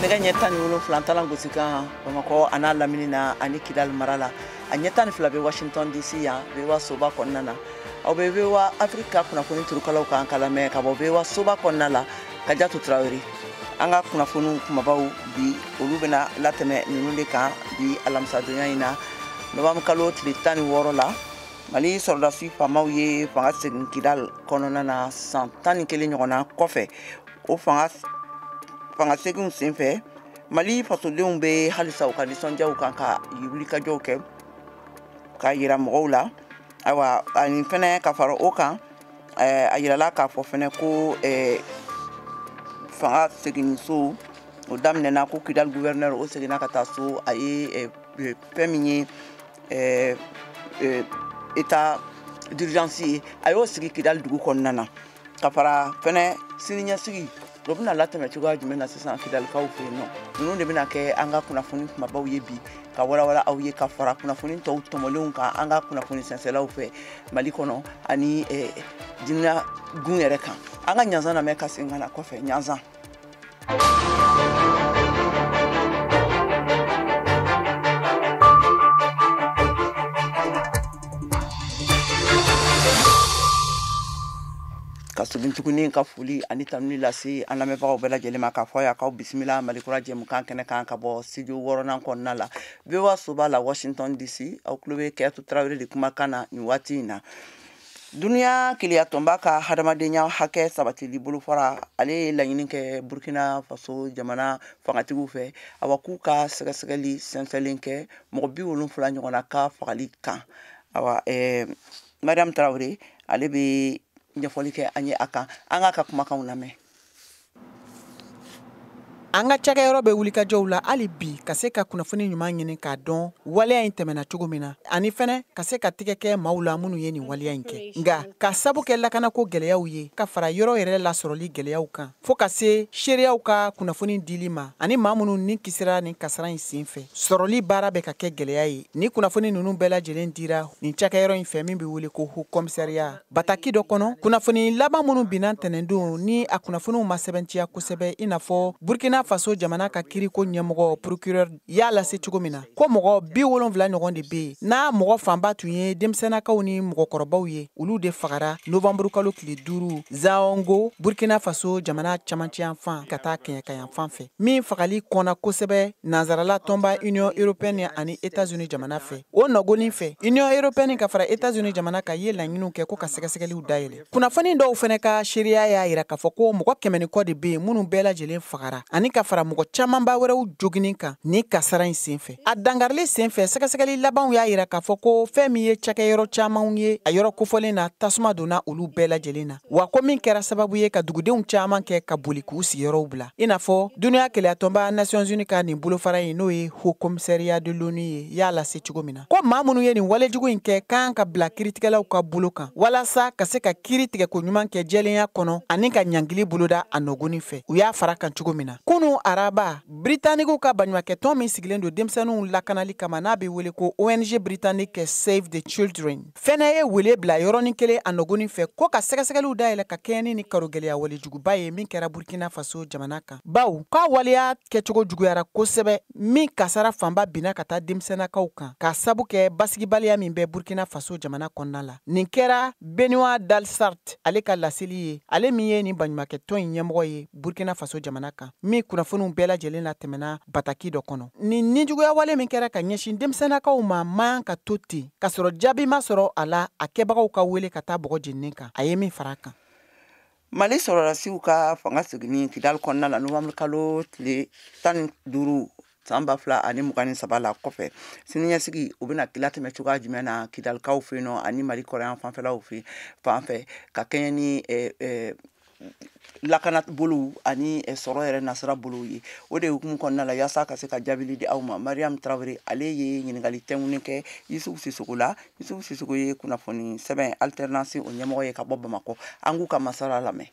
Nɛgɛ ɲɛ 17 talan gosikan Bamakɔ a n'a lamini na ani Kidali mara la, a ɲɛ 12 bɛ Washington DC yan VOA soba kɔnɔna na. Aw bɛ VOA Afrique ka kunnafoni turukalaw kan ka lamɛn ka bɔ VOA soba kɔnɔna la. Kajatu Tarawele, an ka kunnafoniw kumabaw bi, olu bɛna latɛmɛ ninnu de kan bi alamisadonya in na, novembre kalo tile 16 la. Mali sɔrɔdasi faamaw ye fanga segin Kidali kɔnɔna na san 11 ɲɔgɔnna kɔfɛ. O fanga seginw senfɛ, Mali fasodenw bɛ halisa u ka nisɔndiyaw kan ka wulikajɔw kɛ k'a yira mɔgɔw la. Ayiwa, ani fɛnɛ ka fara o kan, a yirala k'a fɔ fɛnɛ ko fanga seginniso o daminɛna, ko Kidali gouverneur o seginna ka taa so. A ye fɛn min ye état d'urgence ye, a y'o sigi Kidali dugu kɔnɔna na. Ka fara fɛnɛ siniɲɛsigi o bɛna latɛmɛ cogoya jumɛn na sisan Kidalikaw fɛ yen nɔ, ninnu de bɛna kɛ an ka kunnafoni kumabaw ye bi ka walawala aw ye, ka fara kunnafoni tɔw tɔmɔlenw kan an ka kunnafoni sɛnsɛlaw fɛ Mali kɔnɔ ani diɲɛ gun yɛrɛ kan. An ka ɲanzan lamɛn ka segin ka na kɔfɛ ɲanzan. Ka segin tuguni ka foli ani tanuni lase an lamɛnbagaw bɛɛ lajɛlen ma, k'a fɔ a y'aw bisimila Malikura jɛmukan kɛnɛ kan ka bɔ studio wɔɔrɔnan kɔnɔna la, VOA soba la, Washington DC. Aw tulo bɛ Kɛyatu Tarawele de kumakan na nin waati in na. Duniya keleyatɔnba ka hadamadenya hakɛ sabatili bolofara, ale ye laɲini kɛ Burkina Faso jamana fangatigiw fɛ, awa, k'u ka sɛgɛsɛgɛli sɛnsɛnlen kɛ mɔgɔ 70 ɲɔgɔnna ka fagali kan. Awa, Mariam Tarawele, ale bɛ ɲɛfɔli kɛ an ye a kan. An k'a ka kumakanw lamɛn. An ka cakɛyɔrɔ bɛ wulikajɔw la hali bi ka se ka kunnafoni ɲuman ɲini k'a dɔn waleya in tɛmɛna cogo min na, ani fɛnɛ ka se ka tigɛ kɛ maaw la minnu ye nin waleya in kɛ. Nka ka sabu kɛ lakanako gɛlɛyaw ye, ka fara yɔrɔ yɛrɛ lasɔrɔli gɛlɛyaw kan, fɔɔ ka se seereyaw ka kunnafoni dili ma ani maa minnu ni kisira nin kasara in sen fɛ, sɔrɔli baara bɛ ka kɛ gɛlɛya ye. Ni kunnafoni ninnu bɛɛ lajɛlen dira nin cakɛyɔrɔ in fɛ min bɛ wele ko Haut Commissariat, bataki dɔ kɔnɔ. Kunnafoni laban minnu binna ntɛnɛndon, ni a kunnafoniw ma sɛbɛntiya kosɛbɛ, i n'a fɔ Burkina Faso jamana ka kiriko ɲɛmɔgɔ procureur y'a lase cogo min na, ko mɔgɔ 70 ɲɔgɔn de bɛ yen, n'a mɔgɔ fanba tun ye denmisɛnnakaw ni mɔgɔkɔrɔbaw ye, olu de fagara novembre kalo tile 5 Zaongo, Burkina Faso jamana camancɛ yanfan ka taa kɛɲɛka yanfan fɛ, min fagali kɔnna kosɛbɛ nansarala tɔnba Union européenne ani États-Unis jamana fɛ. O nɔgɔnin fɛ, Union européenne ka fara États-Unis jamana kan ye laɲiniw kɛ ko ka sɛgɛsɛgɛliw dayɛlɛ. Kunnafoni dɔw fɛnɛ ka seereya y'a yira k'a fɔ ko mɔgɔ 100 ni kɔ de bɛ yen minnu bɛɛ lajɛlen fagara, ani ka fara mɔgɔ camanba wɛrɛw joginin kan ni kasara in senfɛ. A dankarili senfɛ, sɛgɛsɛgɛli labanw y'a yira k'a fɔ ko fɛn min ye cakɛyɔrɔ camanw ye a yɔrɔ kofɔlen na, tasuma donna olu bɛɛ lajɛlen na, wa ko min kɛra sababu ye ka dugudenw caman kɛ ka boli k'u sigiyɔrɔw bila, i n'a fɔ duniya keleyatɔnba Nations Unies ka nin bolofara in, n'o ye Haut Commissariat de l'ONU ye, y'a lase cogo min na ko maa minnu ye nin walejugu in kɛ kan ka bila kiiritigɛlaw ka bolo kan walasa ka se ka kiiri tigɛko ɲuman kɛ jɛlenya kɔnɔ ani ka ɲangili boloda a nɔgɔnin fɛ, u y'a fara kan cogo min na. Kunu araba, Britanikiw ka baɲumankɛtɔn min sigilen don denmisɛnninw lakanali kama, n'a bɛ wele ko ONG britannique Save the Children, fɛnɛ ye wele bila yɔrɔnin kelen a nɔgɔnin fɛ ko ka sɛgɛsɛgɛliw dayɛlɛ ka kɛɲɛ ni karogɛlɛya walejuguba ye min kɛra Burkina Faso jamana kan, baw k'a waleya kɛcogo juguyara kosɛbɛ, min kasara fanba binna ka taa denmisɛnnakaw kan k'a sabu kɛ basigibaliya min bɛ Burkina Faso jamana kɔnɔna la. Nin kɛra Benoît Delsart ale ka laseli ye, ale min ye nin baɲumankɛtɔn in ɲɛmɔgɔ ye Burkina Faso jamana kan, min kunnafoniw bɛɛ lajɛlen latɛmɛna bataki dɔ kɔnɔ. Nin nijuguya wale min kɛra ka ɲɛsin denmisɛnnakaw ma man ka to ten k'a sɔrɔ jaabi ma sɔrɔ a la, a kɛbagaw ka wele ka taa bɔgɔ jeninen kan, a ye min fara a kan. Mali sɔrɔdasiw ka fanga seginni Kidali kɔnɔna la novembre kalo tile 15 san 2023 la kɔfɛ, siniɲɛsigi u bɛna latɛmɛ cogoya jumɛn na Kidalikaw fɛ yen nɔ ani Mali kɔrɔyan fanfɛlaw fɛ fan fɛ, ka kɛɲɛ ni lakana bolow ani sɔrɔ yɛrɛ nasira bolow ye? O de hukumu kɔnɔna la, yaasa ka se ka jaabili di aw ma, Mariam Tarawele, ale ye ɲininkali tɛŋuni kɛ Yusufu Sisoko la. Yusufu Sisoko ye kunnafoni sɛbɛn Alternance o ɲɛmɔgɔ ye ka bɔ Bamakɔ. An k'u ka masala lamɛn.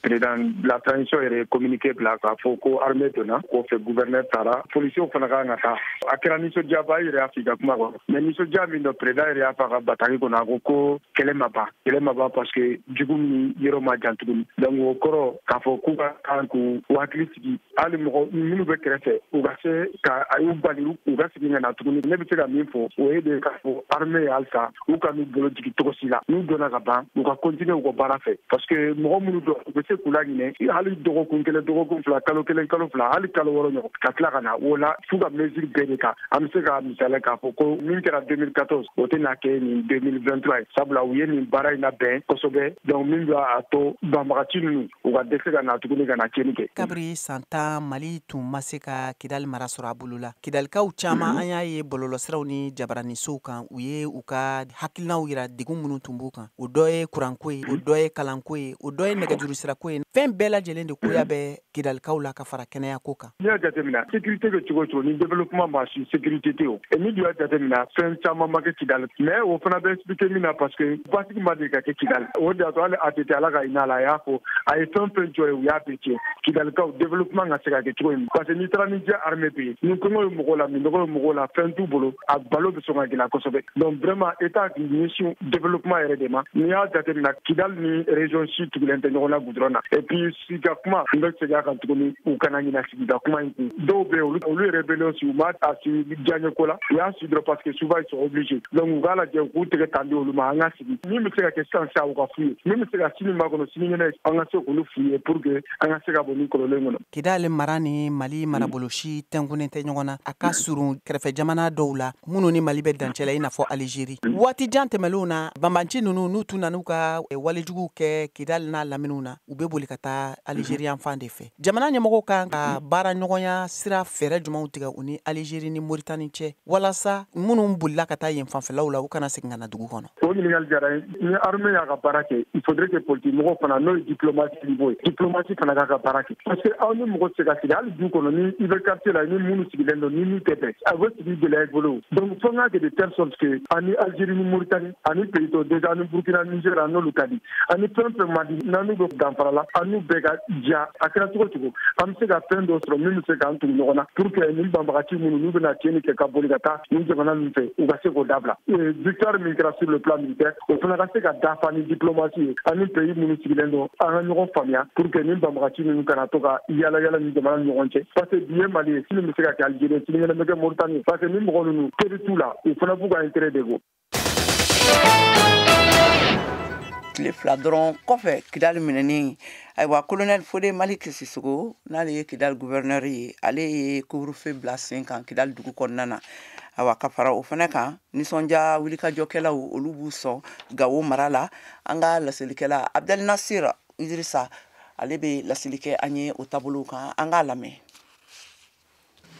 Président de la transition yɛrɛ ye communiqué bila k'a fɔ ko armée donna kɔfɛ, gouverneur taara, policiers fana kan ka taa. A kɛra nisɔndiyaba, i yɛrɛ y'a fɔ i ka kuma kɔnɔ, mais nisɔndiya min dɔ, président yɛrɛ y'a fɔ a ka bataki kɔnɔ, a ko ko kɛlɛ ma ban, kɛlɛ ma ban, parce que jugu min yɔrɔ ma jan tuguni. Donc o kɔrɔ k'a fɔ k'u ka kan k'u hakili sigi, hali mɔgɔ minnu bɛ kɛrɛfɛ, u ka se ka a y'u bali u ka segin ka na tuguni. Ne bɛ se ka min fɔ, o ye de k'a fɔ armée ye halisa u ka n'u bolo jigin cogo si la. N'u donna ka ban, u ka continuer u ka baara fɛ, parce que mɔgɔ minnu dɔn, u bɛ se k'u laɲinɛ hali dɔgɔkun 1, dɔgɔkun 2, kalo 1, kalo 2, hali kalo 6 ɲɔgɔn, ka tila ka na o la f'u ka mesure bɛɛ de ta. An bɛ se ka misaliya k'a fɔ ko min kɛra 2014, o tɛna kɛ nin 2023 ye, sabula u ye nin baara in labɛn kosɛbɛ. Donc min b'a to banbagaci ninnu u ka dɛsɛ ka na tuguni ka na tiɲɛni kɛ. Kabiri san 10, Mali tun ma se ka Kidali mara sɔrɔ a bolo la. Kidalikaw caman, an y'a ye bɔlɔlɔsiraw ni jabaranisow kan, u ye u ka hakilinaw yira degun minnu tun b'u kan. O dɔ ye kuranko ye, o dɔ ye kalanko ye, o dɔ ye nɛgɛjuru sirako ye. Fɛn bɛɛ lajɛlen de koya bɛ Kidalikaw la ka fara kɛnɛyako kan. N'i y'a jateminɛ, sécurité bɛ cogo o cogo, ni développement ma su, sécurité tɛ o. Ni dun y'a jateminɛ, fɛn caman ma kɛ Kidali, mais o fana bɛ expliquer min na, parce que basigi ma deli ka kɛ Kidali. O de y'a to hali ATT, Ala ka hinɛ a la, a y'a fɔ a ye fɛn fɛn jɔ ye, u y'a bɛɛ tiɲɛ. Kidalikaw, développement ka se ka kɛ cogo min, parce que n'i taara ni diɲɛ armée bɛ yen, ni kɔngɔ ye mɔgɔw la, minɔgɔ ye mɔgɔw la, fɛn t'u bolo, a balo bɛ sɔn ka gɛlɛya kosɛbɛ. Donc vraiment, état k'i ɲɛsin développement yɛrɛ de ma. N'i y'a jateminɛ, Kidali ni région si tugulen tɛ ɲɔgɔn na goudron na. Et puis sigida kuma, n bɛ segin a kan tuguni, u kana ɲinɛ sigida kuma in kun. Dɔw bɛ yen, olu rébellion si u ma a si diyaɲɛ ko la, u y'a si dɔrɔn parce que souvent ils sont obligés. Donc u k'a lajɛ, u k'u tɛgɛ tan di olu ma, an ka sigi. Min bɛ se ka kɛ sisan sisan, u ka f'u ye. Min bɛ se ka sini makɔnɔ, sinikɛnɛ, an ka se k'olu f'u ye pour que an ka se ka bɔ nin kɔlɔlɔ in kɔnɔ. Kidali mara ni Mali marabolo si tɛnkunnen tɛ ɲɔgɔn na. A ka surun kɛrɛfɛ jamana dɔw la minnu ni Mali bɛ dancɛ la, i n'a fɔ Algérie. Waati jan tɛmɛnlenw na, banbanci ninnu, n'u tun nan'u ka walejuguw kɛ Kidali n'a laminiw na, u bɛ boli ka taa Algérie yan fan de fɛ. Jamana ɲɛmɔgɔw kan ka baara ɲɔgɔnya sira fɛɛrɛ jumɛnw tigɛ u ni Algérie ni Mauritanie cɛ, walasa minnu bolila ka taa yen fanfɛlaw la, u kana segin ka na dugu kɔnɔ? O ɲininkali diyara n ye. Ni armée y'a ka baara kɛ, il faudrait que politique mɔgɔw fana, n'o ye diplomatie niveau ye, diplomatie fana k'a ka baara kɛ, parce que aw ni mɔgɔ tɛ se ka sigi hali du kɔnɔ, ni i bɛ quartier la, ni minnu sigilen don, ni min tɛ bɛn, a bɛ sigi gɛlɛya i bolo. Donc fo n k'a kɛ de telle sorte que ani Algérie ni Mauritanie ani pays tɔw déjà, ani Burkina, Niger, an n'olu ka di, ani fɛn fɛn man di n'an n'u bɛ danfara la, an n'u bɛɛ ka diya. A kɛra cogo cogo, an bɛ se ka fɛn dɔ sɔrɔ min bɛ se k'an tugu ɲɔgɔn na, pour que nin banbagaci minnu n'u bɛna tiɲɛni kɛ ka boli ka taa nin jamana ninnu fɛ, u ka se k'o dabila. Victoire min kɛra sur le plan militaire, o fana ka se ka dafa ni diplomatie ye, ani pays minnu sigilen don, an ka ɲɔgɔn faamuya, pour que nin banbagaci ninnu kana to ka yala yala ni jamana ni ɲɔgɔn cɛ, parce que bi ye Mali ye, sini bɛ se ka kɛ Algérie, sinikɛnɛ bɛ kɛ Mauritanie, parce que ni mɔgɔ ninnu teri t'u la, u fana b'u ka intérêt de kɔ. Tile 2 dɔrɔn kɔfɛ Kidali minɛni, ayiwa, colonel Fode Malik Sissoco, n'ale ye Kidali gouverneur ye, ale ye couvre-feu bila sen kan Kidali dugu kɔnɔna na. Ayiwa, ka fara o fana kan, nisɔndiya wulikajɔkɛlaw, olu b'u sɔn Gawo mara la. An ka laselikɛla Abdel Nasir Idrissa, ale bɛ laseli kɛ an ye o taabolow kan. An k'a lamɛn.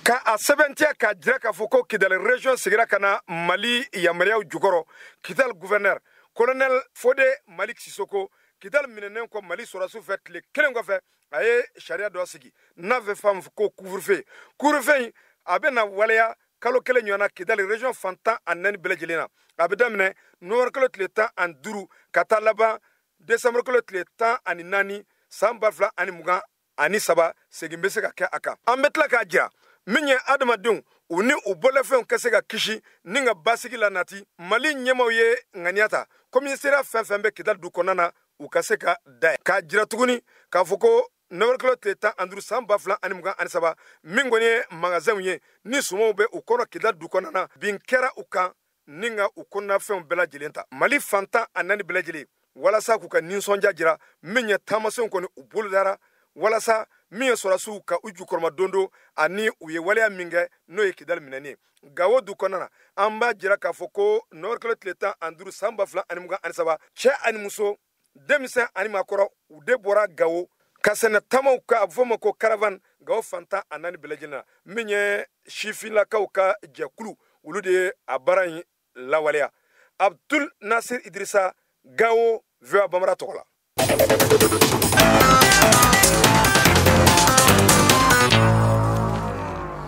Ka a sɛbɛntiya k'a jira k'a fɔ ko Kidali région sigira ka na Mali yamaruyaw jukɔrɔ, Kidali gouverneur colonel Fode Malik Sissoco, Kidali minɛnen kɔ Mali sɔrɔdasiw fɛ, tile 1 kɔfɛ, a ye sariya dɔ sigi n'a bɛ fɔ a ma ko couvre-feu. Couvre-feu in, a bɛ na waleya kalo 1 ɲɔgɔn na Kidali région fan 14 bɛɛ lajɛlen na. A bɛ daminɛ novembre kalo tile 15 ka taa laban décembre kalo tile 14 san 2023. Segin bɛ se ka kɛ a kan. An bɛ tila k'a jira min ye, adamadenw u ni u bolofɛnw ka se ka kisi ni ka basigi la nati. Mali ɲɛmaw ye ŋaniya ta, commissariat fɛn fɛn bɛ Kidali du kɔnɔna na, u ka se ka da. K'a jira tuguni k'a fɔ ko novembre kalo tile 15 san 2023, min kɔni ye magasinw ye ni sumanw bɛ u kɔnɔ Kidali du kɔnɔna na, bin kɛra u kan ni ka u kɔnɔnafɛnw bɛɛ lajɛlen ta. Mali fan 14 bɛɛ lajɛlen, walasa k'u ka nisɔndiya jira, min ye taamasenw kɔni u bolodara walasa min ye sɔrɔdasiw ka u jukɔrɔma don ani u ye waleya min kɛ, n'o ye Kidali minɛni ye Gawo du kɔnɔna na. An b'a jira k'a fɔ ko novembre kalo tile 15 san 2023, cɛ ani muso, denmisɛn ani maakɔrɔ, u de bɔra Gawo ka sɛnɛ taamaw ka, a bɛ fɔ o ma ko caravane, Gawo fan 14 bɛɛ lajɛlen na. Min ye sifinnakaw ka jɛkulu, olu de ye a baara in lawaleya. Abdul Nasir Idrissa, Gawo, VOA Bambara tɔgɔ la.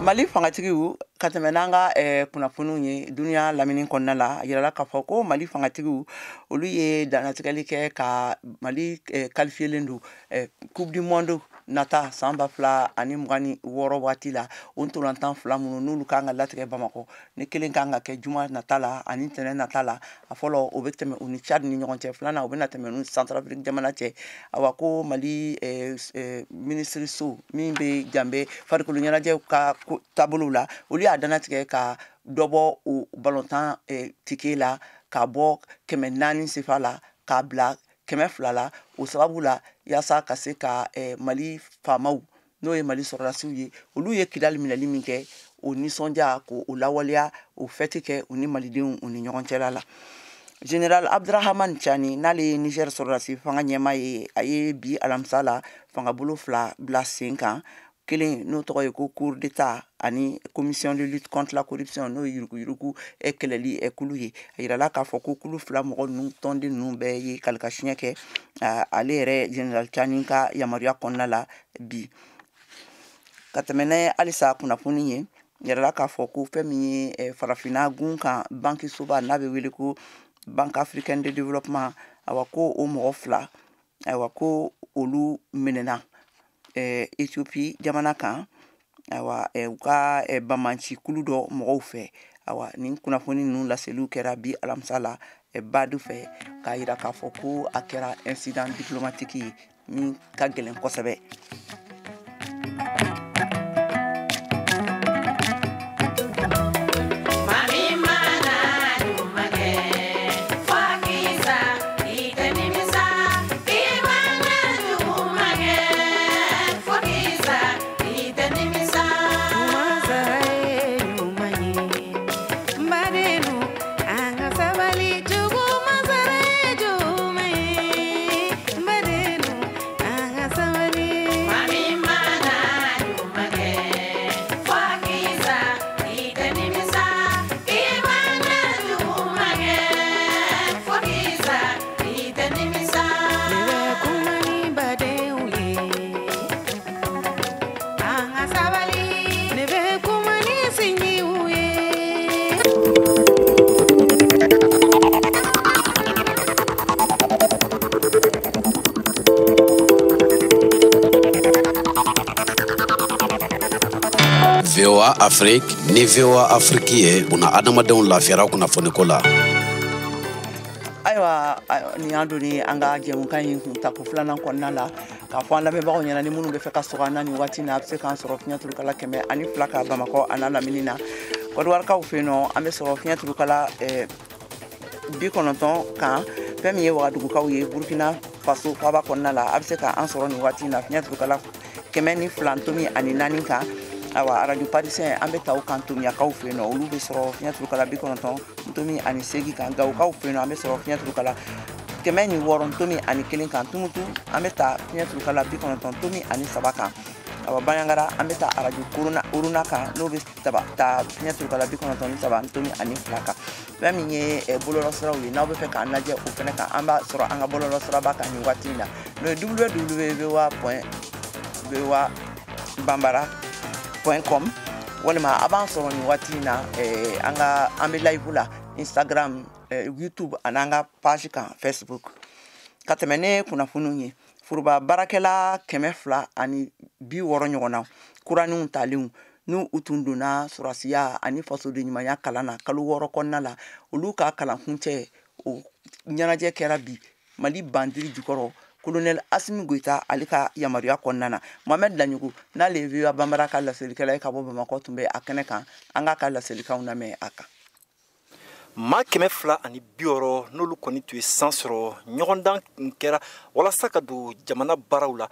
Mali fangatigiw ka tɛmɛ n'an ka kunnafoniw ye dunuya lamini kɔnɔna la, a yirala k'a fɔ ko Mali fangatigiw olu ye dannatigɛli kɛ ka Mali qualifiélen don Coupe du monde nata san 2026 waati la. O ntolantan fila minnu n'olu kan ka latigɛ Bamakɔ, ni kelen kan ka kɛ juma nata la ani tɛnɛn nata la, a fɔlɔ o bɛ tɛmɛ u ni Tchad ni ɲɔgɔn cɛ, filanan o bɛna tɛmɛ u ni Centrafrique jamana cɛ. Awa ko Mali minisiriso min bɛ janbe farikolo ɲɛnajɛw ka taabolow la, olu y'a dannatigɛ ka dɔ bɔ o balontan tike la, ka bɔ 400 sefa la k'a bila 200 la. O sababu la, yaasa ka se ka Mali faamaw, n'o ye Mali sɔrɔdasiw ye, olu ye Kidali minɛli min kɛ, o nisɔndiya k'o lawaleya, o fɛti kɛ u ni malidenw u ni ɲɔgɔn cɛla la. Général Abdrahman Tchani, n'ale ye Niger sɔrɔdasi fanga ɲɛmaa ye, a ye bi alamisa la fangabolo fila bila sen kan. Kelen n'o tɔgɔ ye ko cour d'état ani commission de lutte contre la corruption, n'o ye yuruguyurugu kɛlɛli kulu ye. A yirala k'a fɔ ko kulu fila mɔgɔ ninnu, tɔnden ninnu bɛɛ ye kalikasiɲɛ kɛ ale yɛrɛ général Tchani ka yamaruya kɔnɔna la bi. Ka tɛmɛ n'a ye halisa kunnafoni ye, yirala k'a fɔ ko fɛn min ye farafinna gun kan banki soba n'a bɛ wele ko Banque africaine de développement, awa ko o mɔgɔ fila, ayiwa ko olu minɛna Ethiopie jamana kan, ayiwa u ka bamanci kulu dɔ mɔgɔw fɛ. Awa nin kunnafoni ninnu laseliw kɛra bi alamisa la Badu fɛ, k'a yira k'a fɔ ko a kɛra incident diplomatique ye min ka gɛlɛn kosɛbɛ. VOA Afrique ni VOA Afrique ye buna adamadenw lafiyara kunnafoniko la. Ayiwa, nin y'an donni an ka jɛmukan in kun tako filanan kɔnɔna la, k'a fɔ an lamɛnbagaw ɲɛna ni minnu bɛ fɛ ka sɔgɔ an na nin waati in na, a bɛ se k'an sɔrɔ fiɲɛ turukala 102 kan Bamakɔ a n'a lamini na. Kɔdiwarikaw fɛ yen nɔ, an bɛ sɔrɔ fiɲɛ turukala 90 kan. Fɛn min ye Wagadugukaw ye Burukina Faso faaba kɔnɔna la, a bɛ se k'an sɔrɔ nin waati in na fiɲɛ turukala 102.4 kan. Awa radio parisien an bɛ ta o kan Tomiyakaw fɛ yen nɔ, olu bɛ sɔrɔ fiɲɛ turukala 98 kan. Gawokaw fɛ yen nɔ, an bɛ sɔrɔ fiɲɛ turukala 106.1 kan. Tumutu an bɛ ta fiɲɛ turukala 90.3 kan. Awa Bandiagara an bɛ ta arajo Oruna kan, n'o bɛ ta fiɲɛ turukala 93.2 kan. Fɛn min ye bɔlɔlɔsiraw ye, n'aw bɛ fɛ k'an lajɛ o fɛnɛ kan, an b'a sɔrɔ an ka bɔlɔlɔsiraba kan nin waati in na, n'o ye www.voabambara.com, walima a b'an sɔrɔ nin waati in na an ka an bɛ live la Instagram, YouTube ani an ka page kan Facebook. Ka tɛmɛ ne kunnafoniw ye, foroba baarakɛla 260 ɲɔgɔn na kuraninw talenw n'u u tun donna sɔrɔsiya ani fasoden ɲumanya kalan na kalo 6 kɔnɔna la, olu ka kalankuncɛ o ɲɛnajɛ kɛra bi Mali bandiri jukɔrɔ colonel Assimi Goïta ale ka yamaruya kɔnɔna na. Mohamed Dagnoko n'ale ye VOA Bambara ka laselikɛla ye ka bɔ Bamakɔ tun bɛ a kɛnɛ kan, an k'a ka laselikanw lamɛn a kan. Maa 260 n'olu kɔni tun ye san sɔrɔ ɲɔgɔndan kɛra walasa ka don jamana baaraw la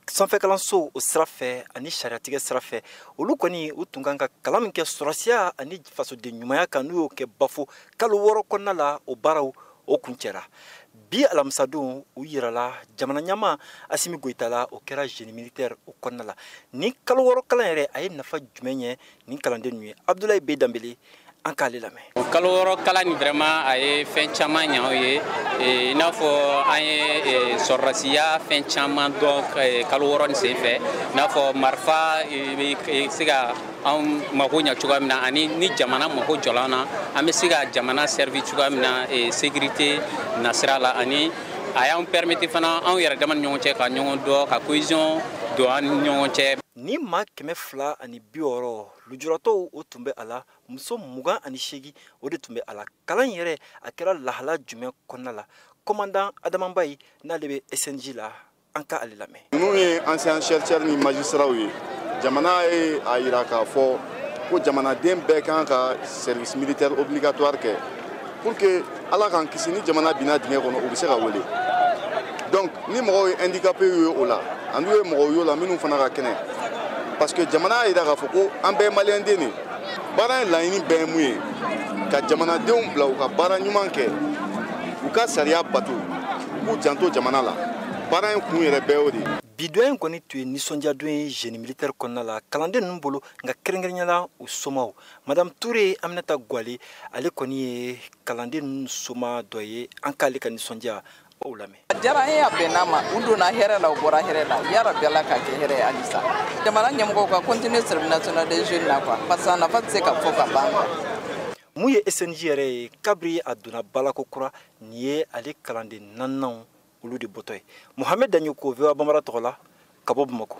sanfɛ kalanso o sira fɛ ani sariyatigɛ sira fɛ, olu kɔni u tun kan ka kalan min kɛ sɔrɔsiya ani fasoden ɲumanya kan, n'u y'o kɛ Bafo kalo 6 kɔnɔna la, o baaraw o kuncɛra bi alamisadon. U yirala jamana ɲɛmaa Assimi Goïta la, o kɛra génie militaire o kɔnɔna la. Ni kalo 6 kalan yɛrɛ a ye nafa jumɛn ɲɛ nin kalanden ninnu ye? Abdoulaye B Dambele An k'ale lamɛn. Kalo 6 kalan nin vraiment a ye fɛn caman ɲɛ anw ye, i n'a fɔ an ye sɔrɔdasiya fɛn caman dɔn kalo 6 nin senfɛ, i n'a fɔ marifa bɛ se ka anw mako ɲɛ cogoya min na, ani ni jamana mako jɔla an na, an bɛ se ka jamana servir cogoya min na sécurité nasira la, ani a y'an permettre fana anw yɛrɛ dama ni ɲɔgɔn cɛ ka ɲɔgɔn dɔn, ka cohésion don an ni ɲɔgɔn cɛ. Ni maa 260 lujuratɔw o tun bɛ a la, muso 28 o de tun bɛ a la. Kalan yɛrɛ a kɛra lahala jumɛn kɔnɔna la? Commandant Adama Mbaye n'ale bɛ SNJ la, an ka ale lamɛn. Ninnu ye ancien chercheur ni magistrat ye. Jamana ye a yira k'a fɔ ko jamanaden bɛɛ kan ka service militaire obligatoire kɛ pour que Ala k'an kisi ni jamana binna dingɛ kɔnɔ, u bɛ se ka wele. Donc ni mɔgɔw ye handicapé ye o la, ani ye mɔgɔw ye o la minnu fana ka kɛnɛ, parce que jamana y'a yira k'a fɔ ko an bɛɛ ye maliyɛnden de ye. Baara in laɲini bɛɛ ye mun ye? Ka jamanadenw bila u ka baara ɲuman kɛ, u ka sariya bato, u k'u janto jamana la. Baara in kun yɛrɛ bɛɛ y'o de ye. Bi don in kɔni tun ye nisɔndiyadon ye jeune militaire kɔnɔna la kalanden ninnu bolo, nka kɛrɛnkɛrɛnnenya la u somaw. Madame Touré Aminata Gwale, ale kɔni ye kalanden ninnu soma dɔ ye, an k'ale ka nisɔndiya o lamɛn. A diyara an ye, a bɛnna ma, u donna hɛrɛ la, u bɔra hɛrɛ la, yarabi Ala k'a kɛ hɛrɛ ye halisa. Jamana ɲɛmɔgɔw ka continuer service national des jeunes na quoi, parce que a nafa tɛ se ka fɔ ka ban quoi. Mun ye SNJ yɛrɛ ye? Kabiri a donna balako kura, nin ye ale kalanden naaninan olu de bɔtɔ ye. Mohamed Dagnoko, VOA Bambara tɔgɔ la, ka bɔ Bamakɔ.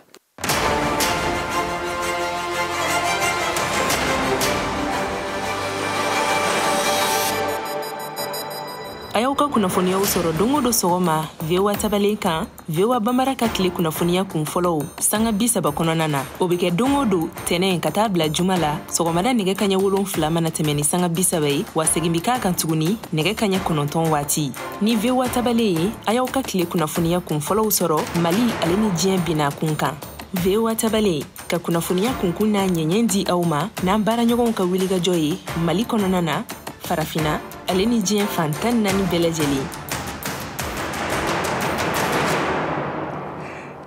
A y'aw ka kunnafoniyaw sɔrɔ don o don sɔgɔma VOA tabalen kan, VOA Bambara ka tile kunnafoniya kun fɔlɔw sanga 30 kɔnɔna na. O bɛ kɛ don o don tɛnɛn ka taa bila juma la sɔgɔmada nɛgɛ kaɲɛ 7 mana tɛmɛ ni sanga 30 ye, wa segin bɛ k'a kan tuguni nɛgɛ kaɲɛ 9 waati. Ni VOA tabalen ye, a y'aw ka tile kunnafoniya kun fɔlɔw sɔrɔ Mali ale ni diɲɛ binna kun kan. VOA tabalen ka kunnafoniya kunkun n'a ɲɛɲɛ di aw ma n'an baaraɲɔgɔnw ka wulikajɔ ye Mali kɔnɔna na, Farafina ale ni diɲɛ fan 14 bɛɛ lajɛlen.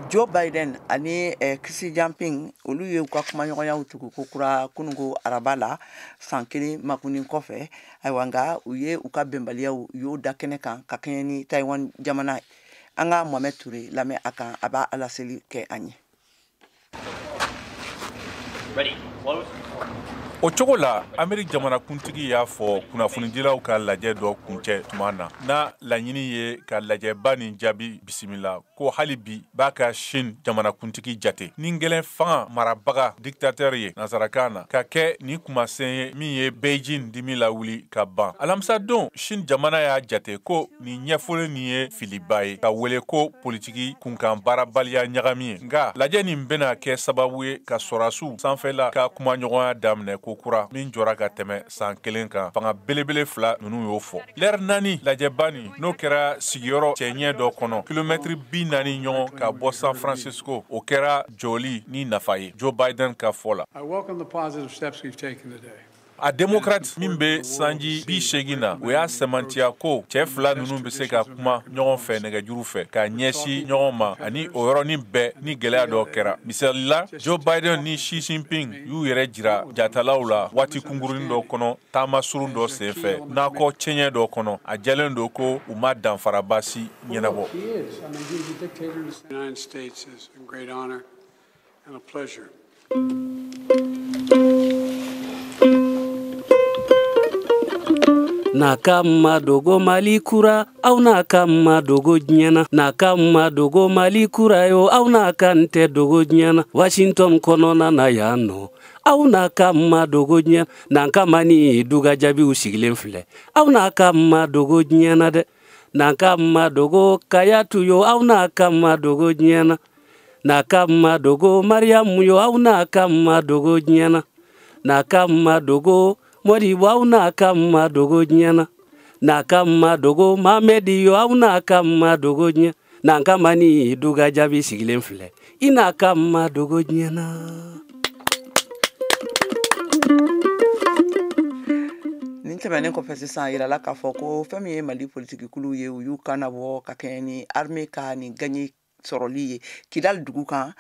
Joe Biden ani Xi Jinping olu ye u ka kumaɲɔgɔnyaw tugu ko kura kununko araba la, san kelen makunin kɔfɛ. Ayiwa, nka u ye u ka bɛnbaliyaw u y'o da kɛnɛ kan ka kɛɲɛ ni Taiwan jamana ye. An ka Mohamed Touré lamɛn a kan, a b'a laseli kɛ an ye. O cogo la, Ameriki jamanakuntigi y'a fɔ kunnafonidilaw ka lajɛ dɔ kuncɛ tuma na, n'a laɲini ye ka lajɛba nin jaabi bisimila, ko hali bi b'a ka Chine jamanakuntigi jate ni gɛlɛn fanga marabaga dictateur ye nansarakan na, ka kɛ nin kumasen ye min ye Beijing dimi lawuli ka ban. Alamisadon, Chine jamana y'a jate ko nin ɲɛfɔli nin ye filiba ye, ka wele ko politiki kunkan baarabaliya ɲagami ye. Nka lajɛ nin bɛna kɛ sababu ye ka sɔrɔdasiw sanfɛla ka kumaɲɔgɔnya daminɛ ko kura min jɔra ka tɛmɛ san kelen kan. Fanga belebele fila ninnu y'o fɔ. Lɛri 4 lajɛba nin, n'o kɛra sigiyɔrɔ cɛɲɛ dɔ kɔnɔ, kilomɛtiri 40 ɲɔgɔn ka bɔ San Francisco, o kɛra jɔli ni nafa ye Joe Biden ka fɔ la. A démocrate min bɛ sanji 80 na, o y'a sɛmɛntiya ko cɛ fila ninnu bɛ se ka kuma ɲɔgɔn fɛ nɛgɛjuru fɛ ka ɲɛsin ɲɔgɔn ma, ani o yɔrɔnin bɛɛ ni gɛlɛya dɔ kɛra. Misali la, Joe Biden ni Xi Jinping y'u yɛrɛ jira jatalaw la waati kunkurunin dɔ kɔnɔ, taama surun dɔ senfɛ nakɔ cɛɲɛ dɔ kɔnɔ. A jɛlen don ko u ma danfaraba si ɲɛnabɔ. N'a ka ma dogo Mali kura, aw n'a ka ma dogo diɲɛ na. N'a ka ma dogo Mali kura yo, aw n'a ka n tɛ dogo diɲɛ na. Washington kɔnɔna na yan nɔ, aw n'a ka ma dogo diɲɛ na. N'an ka ma ni duga jaabiw sigilen filɛ, aw n'a ka ma dogo diɲɛ na dɛ. N'an ka ma dogo Kayatu yo, aw n'a ka ma dogo diɲɛ na. N'a ka ma dogo Mariamu yo, aw n'a ka ma dogo diɲɛ na. N'a ka ma dogo Modibo, aw n'a ka ma dogo diɲɛ na. N'a ka ma dogo Mamedi yo, aw n'a ka ma dogo diɲɛ. N'an ka ma ni duga jaabi sigilen filɛ, i n'a ka ma dogo diɲɛ na. Nin tɛmɛnen kɔfɛ sisan, a yirala k'a fɔ ko fɛn min ye Mali politikikulu ye, u y'u kan nabɔ ka kɛɲɛ ni armée ka nin gaɲɛ sɔrɔli ye Kidali dugu kan.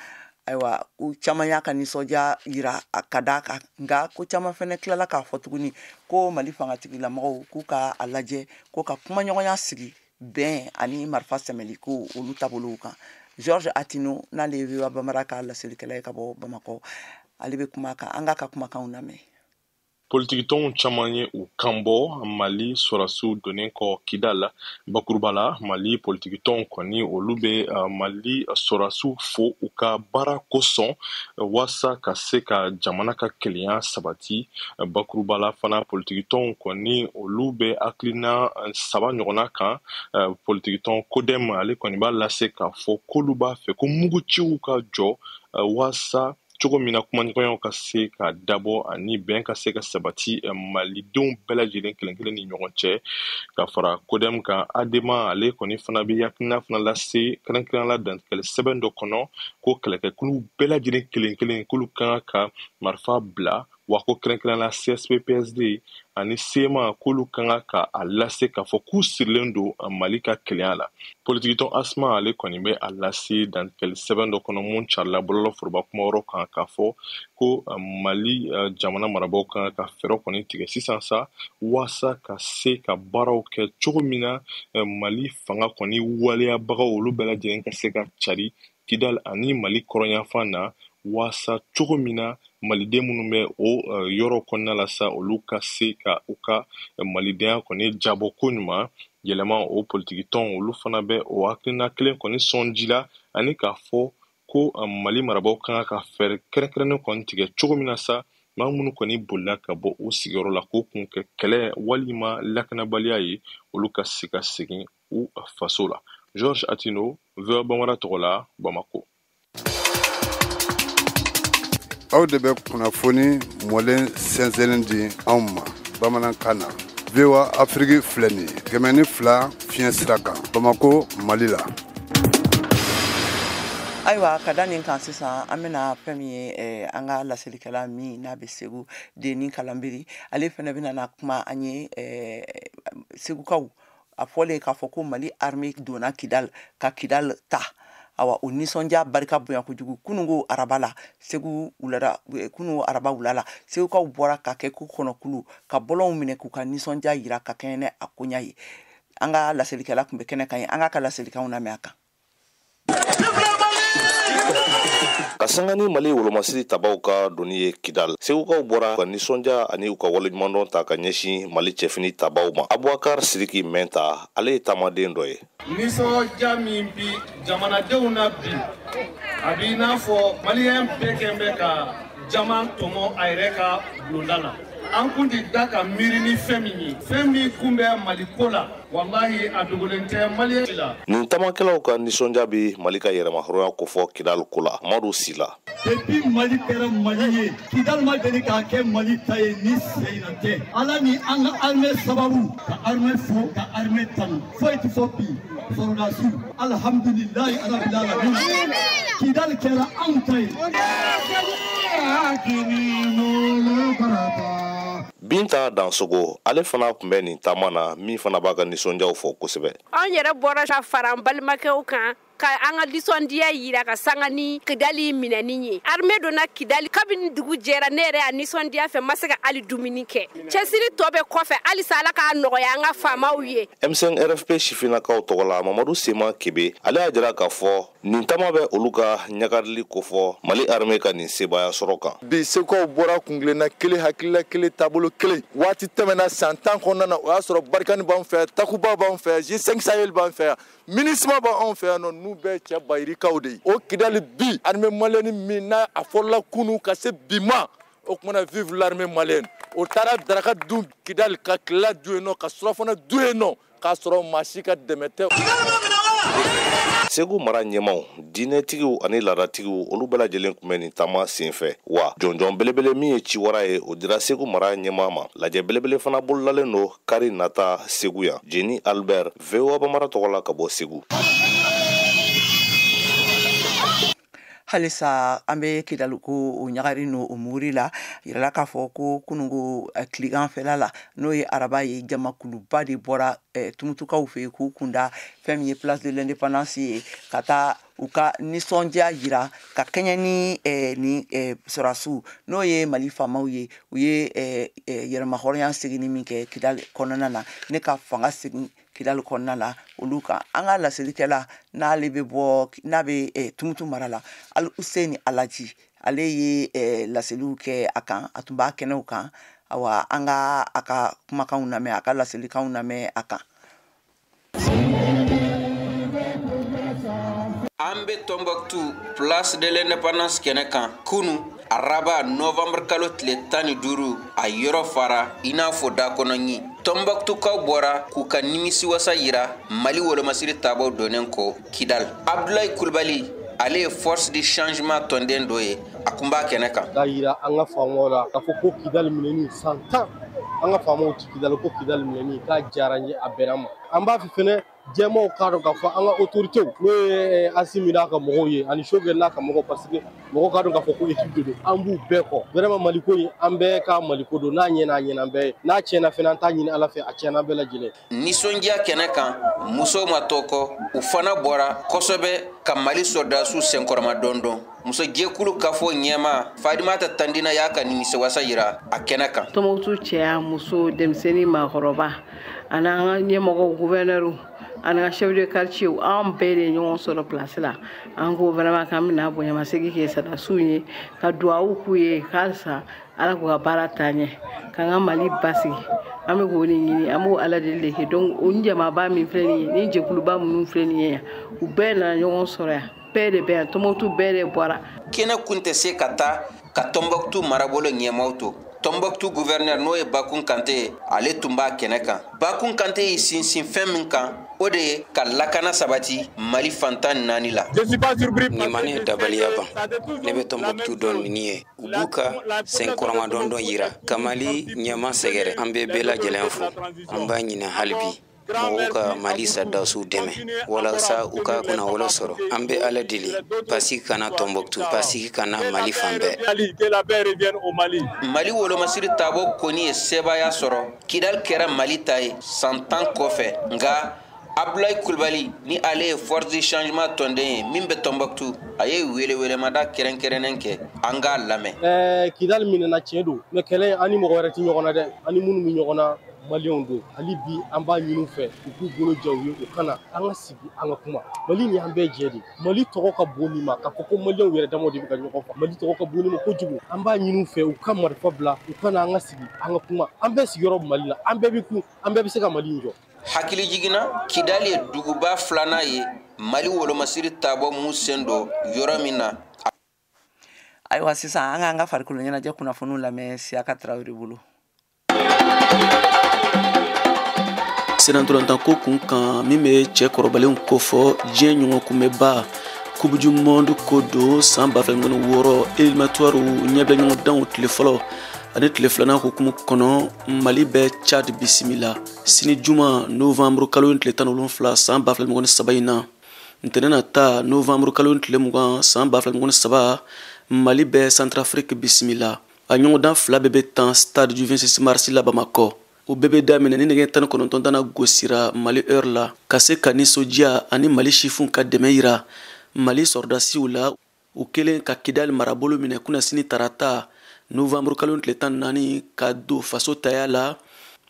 Ayiwa, ko caman y'a ka nisɔndiya yira a ka d'a kan, nka ko caman fɛnɛ tilala k'a fɔ tuguni ko Mali fangatigilamɔgɔw k'u ka a lajɛ ko ka kumaɲɔgɔnya sigi bɛn ani marifa sɛmɛli ko olu taabolow kan. Georges Attino, n'ale ye VOA Bambara ka laselikɛla ye ka bɔ Bamakɔ, ale bɛ kuma kan, an k'a ka kumakanw lamɛn. Politikitɔnw caman ye u kanbɔ Mali sɔrɔsiw donnen kɔ Kidal. Bakuruba la, Mali politikitɔnw kɔni, olu bɛ Mali sɔrɔsiw fo u ka baara kosɔn waasa ka se ka jamana ka kelenya sabati. Bakuruba la fana, politikitɔnw kɔni, olu bɛ hakilina saba ɲɔgɔnna kan. Politikitɔn Kodem, ale kɔni b'a lase k'a fɔ k'olu b'a fɛ ko muguciw ka jɔ waasa cogo min na kumaɲɔgɔnyaw ka se ka dabɔ ani bɛn ka se ka sabati malidenw bɛɛ lajɛlen kelen kelen ni ɲɔgɔn cɛ. Ka fara Kodem kan, Adema, ale kɔni fana bɛ hakilina fana lase, kɛrɛnkɛrɛnnenya la dantigɛli sɛbɛn dɔ kɔnɔ, ko kɛlɛkɛkulu bɛɛ lajɛlen kelen kelen k'olu kan ka marifa bila, wa ko kɛrɛnkɛrɛnnenya la CSP PSD ani CMA, k'olu kan ka a lase k'a fɔ k'u sirilen don Mali ka kelenya la. Politikitɔn Asma, ale kɔni bɛ a lase dantigɛli sɛbɛn dɔ kɔnɔ mun carila bɔlɔlɔ foroba kuma yɔrɔ kan, k'a fɔ ko Mali jamana marabaaw kan ka fɛɛrɛ kɔni tigɛ sisan sa waasa ka se ka baaraw kɛ cogo min na Mali fanga kɔni waleyabagaw, olu bɛɛ lajɛlen ka se ka cari Kidal ani Mali kɔrɔnyanfan na, waasa cogo min na maliden minnu bɛ o yɔrɔ kɔnɔna la sa, olu ka se ka u ka malidenya kɔni jabɔ ko ɲuman yɛlɛma. O politikitɔn, olu fana bɛ o hakilina kelen kɔni sɔn ji la, ani k'a fɔ ko Mali marabaaw kan ka fɛɛrɛ kɛrɛnkɛrɛnnen kɔni tigɛ cogo min na sa, maa minnu kɔni bolila ka bɔ u sigiyɔrɔ la k'o kun kɛ kɛlɛ walima lakanabaliya ye, olu ka se ka segin u faso la. Georges Attino, VOA Bambara tɔgɔ la, Bamako. Aw de bɛ kunnafoni mɔlen sɛnsɛnnen di anw ma bamanankan na. VOA Afiriki filɛ nin ye, 102 fiɲɛ sira kan, Bamako, Mali la. Ayiwa, ka da nin kan sisan, an bɛna fɛn min ye, an ka laselikɛla min n'a bɛ Segu, Deni Kalanbiri, ale fɛnɛ bɛna na kuma an ye. Segukaw a fɔlen k'a fɔ ko Mali armée donna Kidal ka Kidal ta, awa, o nisɔndiya barika bonya kojugu. Kunungo araba la, Segu wulada, kunu araba wula la, segukaw bɔra ka kɛ ko kɔnɔkulu ka bɔlɔnw minɛ k'u ka nisɔndiya yira ka kɛɲɛ ni a koɲa ye. An ka laselikɛla tun bɛ kɛnɛ kan ye, an k'a ka laselikanw lamɛn a kan. Ka sanga ni Mali wolomasiri tabaw ka doni ye Kidal, Segukaw bɔra ka nisɔndiya ani u ka waleɲumandɔn ta ka ɲɛsin Mali cɛfini tabaw ma. Abubakar Siriki Mɛnta, ale ye taamaden dɔ ye. Nisɔndiya min bi jamanadenw na bi, a b'i n'a fɔ maliyɛn bɛɛ kɛn bɛ ka jama tɔmɔ a yɛrɛ ka bulonda la. An kun ti da ka miiri ni fɛn min ye, fɛn min kun bɛ Mali ko la, walahi, a dogolen tɛ maliyɛn la. Nin taamakɛlaw ka nisɔndiya bi Mali ka yɛrɛmahɔrɔnya kofɔ Kidal ko la. Madu Sila. Depuis Mali kɛra Mali ye, Kidal ma deli k'a kɛ Mali ta ye ni sen in na tɛ. Ala ni an ka armée sababu, ka armée fo, ka armée tanu, foyi ti fɔ bi. Sɔrɔdasiw, alhamdulilayi rabbil alamin, Kidal kɛra anw ta ye. Binta Dansogo, ale fana tun bɛ nin taama na, min fana b'a ka nisɔndiyaw fɔ kosɛbɛ. Anw yɛrɛ bɔra ka fara an balimakɛw kan ka an ka nisɔndiya yira ka sanga ni Kidali minɛni ye. Armée donna Kidali kabini dugu jɛra, ne yɛrɛ y'a nisɔndiya fɛ, ma se ka hali dumuni kɛ. Cɛsiri tɔ bɛ kɔfɛ, halisa Ala k'a nɔgɔya an ka faamaw ye. M5 RFP sifinnakaw tɔgɔ la, Mamadu Sema Kebe, ale y'a jira k'a fɔ nin taama bɛ olu ka ɲagarili kofɔ Mali armée ka nin sebaaya sɔrɔ kan. Bi Segukaw bɔra kunkilenna kelen, hakilila kelen, taabolo kelen. Waati tɛmɛna, san 10 kɔnɔna na, o y'a sɔrɔ Barkhane b'an fɛ, Takuba b'an fɛ, G5 Sahel b'an fɛ yan, MINUSMA b'anw fɛ yan nɔ, n'u bɛɛ cɛ bayirikaw de ye. O Kidali bi, armée malienne min n'a a fɔlɔla kunun ka se bi ma, o kumana, vive l'armée malienne. O taara daraka dun Kidali, ka tilela dun yen nɔ, ka surafana dun yen nɔ, k'a sɔrɔ maa si ka dɛmɛ tɛ. Segu mara ɲɛmaw, diinɛtigiw ani laadatigiw, olu bɛɛ lajɛlen tun bɛ nin taama senfɛ. Wa jɔnjɔn belebele min ye ciwara ye, o dira Segu mara ɲɛmaa ma. Lajɛ belebele fana bololalen don kari nata Segu yan. Jeni Albert, VOA Bamara tɔgɔ la, ka bɔ Segu. Halisa an bɛ Kidali ko o ɲagari n'o o muguri la, yirala k'a fɔ ko kununko tilegan fɛla la, n'o ye araba ye, jamakuluba de bɔra Tumutukaw fɛ yen k'u kunda fɛn min ye place de l'indépendance ye, ka taa u ka nisɔndiya yira ka kɛɲɛ ni ni sɔrɔdasiw, n'o ye Mali faamaw ye, u ye yɛrɛmahɔrɔnya seginni min kɛ Kidali kɔnɔna na, ne ka fanga segin Kidali kɔnɔna la olu kan. An ka laselikɛla n'ale bɛ bɔ, n'a bɛ Tumutu mara la, Aluseni Alaji, ale ye laseliw kɛ a kan, a tun b'a kɛnɛw kan. Awa, an ka a ka kumakanw lamɛn, a ka laselikanw lamɛn a kan. An bɛ Tombouctou place de l'indépendance kɛnɛ kan kunu araba novembre kalo tile 15, a yɔrɔ fara i n'a fɔ da kɔnɔ ɲi. Tombouctoukaw bɔra k'u ka nimisiwasa yira Mali wolomasiri tabaw donnen kɔ Kidal. Abdoulaye Kulibali, ale ye force du changement tɔnden dɔ ye, a kun b'a kɛnɛ kan. K'a yira an ka faamaw la k'a fɔ ko Kidal minɛni san 10, an ka faamaw ci Kidal, ko Kidal minɛni k'a diyara n ye, a bɛnna ma. An b'a fɛ fɛnɛ jɛmaw k'a dɔn k'a fɔ an ka autorité n'o ye Asimi n'a ka mɔgɔw ye ani Choguel n'a ka mɔgɔw, parce que mɔgɔw k'a dɔn k'a fɔ ko équipe de don, an b'u bɛɛ kɔ. Vraiment Maliko in, an bɛɛ ka Maliko don, n'a ɲɛna a ɲɛna an bɛɛ ye, n'a tiɲɛna fɛnɛ an t'a ɲini Ala fɛ, a tiɲɛna an bɛɛ lajɛlen. Nisɔndiya kɛnɛ kan, musow ma to kɔ, u fana bɔra kosɛbɛ ka Mali sɔrɔdasiw senkɔrɔma dɔndɔn. Muso jɛkulu kafo ɲɛma Fadimata Tandina y'a ka nimisiwasa yira a kɛnɛ kan. Tombouctou cɛya, muso, denmisɛnnin, maakɔrɔba, ani an ka ɲɛmɔgɔw, gouverneur, ani ka chef de quartier, an bɛɛ de ɲɔgɔn sɔrɔ place la. An ko vraiment k'an bɛna bonyamasegin kɛ sɔrɔdasiw ye, ka duwawu k'u ye halisa Ala k'u ka baara taa ɲɛ, k'an ka Mali basigi. An bɛ k'o de ɲini, an b'o Ala deli de kɛ. Donc o jamaba min filɛ nin ye, ni jɛkuluba minnu filɛ nin ye yan, u bɛɛ nana ɲɔgɔn sɔrɔ yan, bɛɛ de bɛ yan, Tombouctou bɛɛ de bɔra. Kɛnɛ kun tɛ se ka taa ka Tombouctou marabolo ɲɛmaaw to. Tombouctou gouverneur n'o ye Bakun Kante ye, ale tun b'a kɛnɛ kan. Bakun Kante y'i sinsin fɛn min kan, o de ye ka lakana sabati Mali fantan 4 la. Nin ma ne dabaliya ban, ne bɛ Tombouctou dɔn nin ye, u b'u ka senkɔrɔma dɔndɔn yira ka Mali ɲɛma sɛgɛrɛ. An bɛ bɛɛ lajɛlen fo, an b'a ɲini hali bi mɔgɔw ka Mali sɔrɔdasiw dɛmɛ walasa u ka kunnawolo sɔrɔ. An bɛ Ala deli basigi kana Tombouctou, basigi kana Mali fan bɛɛ. Mali wolomasiri taabɔ kɔni ye sebaaya sɔrɔ. Kidal kɛra Mali ta ye san 10 kɔfɛ, nka Abdoulaye Kulibali ni ale ye force du changement tɔnden ye min bɛ Tombouctou, a ye welewelemada kɛrɛnkɛrɛnnen kɛ, an k'a lamɛn. Kidal minɛna, tiɲɛ don, mais kɛlɛ an ni mɔgɔ wɛrɛ tɛ ɲɔgɔn na dɛ, an ni minnu bɛ ɲɔgɔn na Maliyɛnw don. Hali bi an b'a ɲini u fɛ u k'u bolo ja u ye, u kana an ka sigi an ka kuma. Mali ni an bɛɛ jɛ de, Mali tɔgɔ ka bon nin ma k'a fɔ ko Maliyɛnw yɛrɛ damaw de bɛ ka ɲɔgɔn faa. Mali tɔgɔ ka bon nin ma kojugu. An b'a ɲini u fɛ u ka marifa bila, u kana an ka sigi an ka kuma. An bɛɛ sigiyɔrɔ bɛ Mali la, an bɛɛ bɛ kun, an bɛɛ bɛ se ka Mali in jɔ. Hakili jiginna, Kidali ye duguba filanan ye Mali wolomasiri taabɔ mun sen don yɔrɔ min na. Ayiwa, sisan an k'an ka farikolo ɲɛnajɛ kunnafoniw lamɛn Siyaka Tarawele bolo. Senatɔlɔntan ko kun kan min bɛ cɛ kɔrɔbalenw kofɔ diɲɛ ɲɔgɔn kunbɛba Coupe du monde ko don san 2026 éliminatoire ɲɛbila ɲɔgɔndanw tile fɔlɔ ani tile filanan hukumu kɔnɔ, Mali bɛ Tchad bisimila sini juma novembre kalo tile 17 san 2023 in na. Ntɛnɛn nata novembre kalo tile 20 san 2023, Mali bɛ Centrafrique bisimila. A ɲɔgɔndan fila bɛɛ bɛ tan stade du 26 mars la Bamakɔ. O bɛɛ bɛ daminɛ ni nɛgɛ 19 dana gosira Mali heure la, ka se ka nisɔndiya ani Mali sifinw ka dɛmɛ yira Mali sɔrɔdasiw la, u kɛlen ka Kidali marabolo minɛ kunnasini tarata novembre kalo tile 14 ka don faso taya la.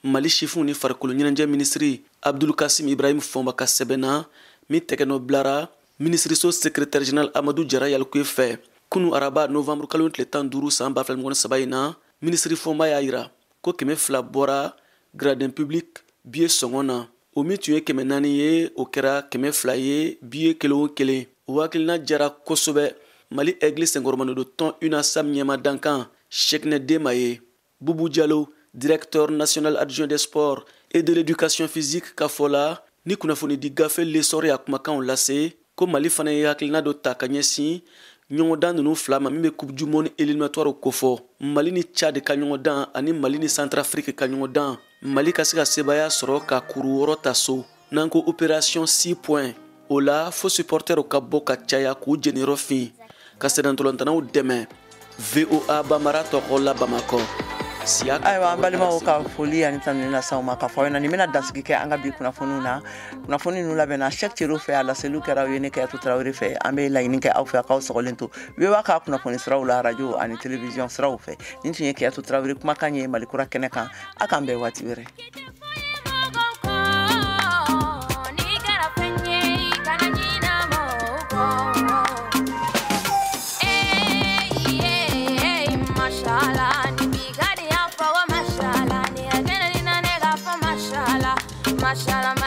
Mali sifinw ni farikolo ɲɛnajɛ minisiri Abdul Kasim Ibrahim Fɔnba ka sɛbɛnna min tɛgɛnɔ bilara minisiriso secrétaire général Amadou Jara Yalikuye fɛ kunu araba novembre kalo tile 15 san 2023 in na. Minisiri Fɔnba y'a yira ko 200 bɔra gradin public billet sɔngɔ na, o min tun ye 400 ye, o kɛra 200 ye billet kelen o kelen. O hakilina jara kosɛbɛ Mali Aigle senkɔrɔmadon tɔn UNASAM ɲɛma dankan Cheicknè Dema ye. Boubou Diallo, directeur national adjoint des sports et de l'éducation physique ka fɔ la, ni kunnafoni di gafe L'Essor y'a kumakanw lase ko Mali fana ye hakilina dɔ ta ka ɲɛsin ɲɔgɔndan ninnu fila ma min bɛ Coupe du monde éliminatoire kofɔ, Mali ni Tchad ka ɲɔgɔndan ani Mali ni Centrafrique ka ɲɔgɔndan. Mali ka se ka sebaaya sɔrɔ ka kuru 6 ta so, n'an ko opération 6 points. O la fo supporters ka bɔ ka caya k'u jeniyɔrɔ fin. ka sennantolatannaw dɛmɛ. VOA Bambara tɔgɔ la Bamakɔ. Ayiwa, an balimaw, ka foli ani tanuni lase aw ma, k'a fɔ aw ɲɛna nin bɛna dansigi kɛ an ka bi kunnafoniw na. Kunnafoni ninnu labɛnna Cheick Cero fɛ, a laseliw kɛra aw ye ne Kayatu Tarawele fɛ. An bɛ laɲini kɛ aw fɛ, k'aw sɔgɔlen to VOA ka kunnafoni siraw la, radio ani télévision siraw fɛ. Nin tun ye Kayatu Tarawele kumakan ye Mali kura kɛnɛ kan. A k'an bɛn waati wɛrɛ. Mashallah.